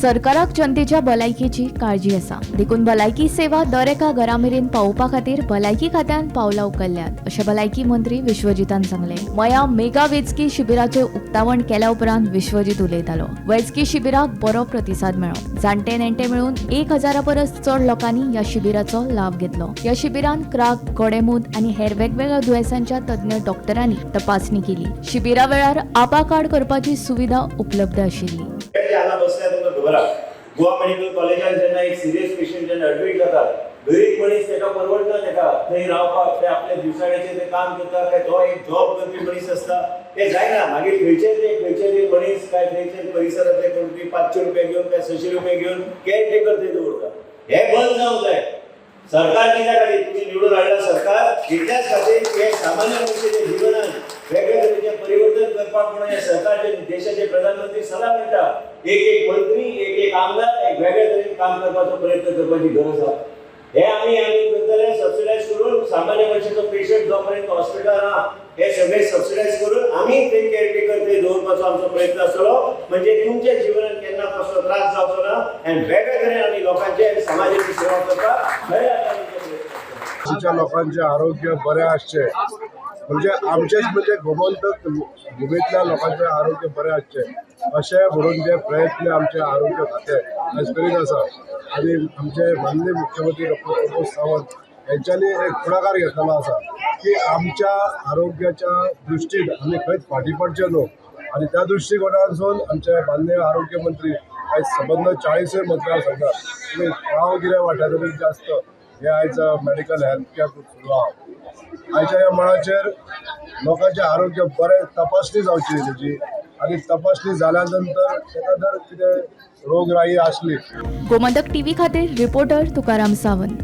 सरकाराक जनतेच्या भलायकेची काळजी आसा, देखून भलायकी सेवा दर एका घरा मेरेन पावोवपा खातीर भलायकी खात्यान पावलां उखल्ल्यात, अशें भलायकी मंत्री विश्वजितान सांगलें. मया मेगा वैजकी शिबिराचें उक्तावण केल्या उपरांत विश्वजीत उलयतालो. वैजकी शिबिराक बरो प्रतिसाद मेळ्ळो. जाणटे नेणटे मेळून 1000 परस चड लोकांनी ह्या शिबिराचो लाव घेतलो. ह्या शिबिरान क्राक, गोडेमूत आनी हेर वेगवेगळ्या दुयेंसांच्या तज्ञ डॉक्टरांनी तपासणी केली. शिबिरा वेळार आभा कार्ड करपाची सुविधा उपलब्ध आशिल्ली. जे हांगा बसल्या तुमकां खबर आहा, गोवा मेडिकल कॉलेजान जेन्ना एक सिरियस पेशंट जेन्ना एडमीट जाता, गरीब मनीस, ताका परवडना ताका थंय रावपाक. ते आपल्या दिवसाण्याचें ते काम करता, काय तो एक जॉब करपी मनीस आसता, ते जायना. मागीर खंयचे ते खंयचे ते मनीस, काय थंयचे परिसरांतले कोण बी 500 रुपया घेवन काय 600 रुपया घेवन केअर टेकर थंय दवरता. हे बंद जावंक जाय. सरकार कित्या खातीर तुमी निवडून हाडला? सरकार इतल्याच खातीर हे सामान्य मनशाच्या जिवनात वेगळे तरेचे परिवर्तन करपाक म्हणून हे सरकारचे, देशाचे प्रधानमंत्री सदां म्हणटा, एक एक मंत्री, एक एक आमदार एक वेगळे तरेन काम करपाचो प्रयत्न करपाची गरज आसा. हे आमी आमी करतले सबसिडायज करून. सामान्य मनशाचो पेशंट जो पर्यंत हॉस्पिटलान आहा, हे सगळे सबसिडायज करून आमी ते केअरटेकर थंय दवरपाचो आमचो प्रयत्न आसतलो. म्हणजे तुमच्या जिवनात केन्ना कसलो त्रास जावचो ना आनी वेगळे तरेन आमी लोकांचे आनी समाजाची सेवा करपाक खऱ्या अर्थान आमचो प्रयत्न आसतलो. आमच्या लोकांचे आरोग्य बरें आसचें, म्हणजे आमचेच म्हणजे गोमंतक भुमींतल्या लोकांचें आरोग्य बरें आसचें अशें म्हणून जे प्रयत्न आमचे आरोग्य खातें आयज करीत आसा आनी आमचे माननीय मुख्यमंत्री डॉक्टर प्रमोद सावंत हेंच्यांनी एक फुडाकार घेतलेलो आसा की आमच्या आरोग्याच्या दृश्टीन आमी खंयच फाटीं पडचे न्हू. आनी त्या दृश्टिकोनासून आमचे माननीय आरोग्य मंत्री आयज सबंद 40य मतदारसंघात, गांवगिऱ्या वाठारांनी जास्त हे आयज मेडिकल हेल्थ कॅम्प सुरू आहा. आयच्या ह्या मळाचेर लोकांचें आरोग्य बरें तपासणी जावची तेजी आनी तपासणी जाल्या नंतर ताका जर कितें रोगराई आसली गोमंतक टीव्ही खातीर रिपोर्टर तुकाराम सावंत.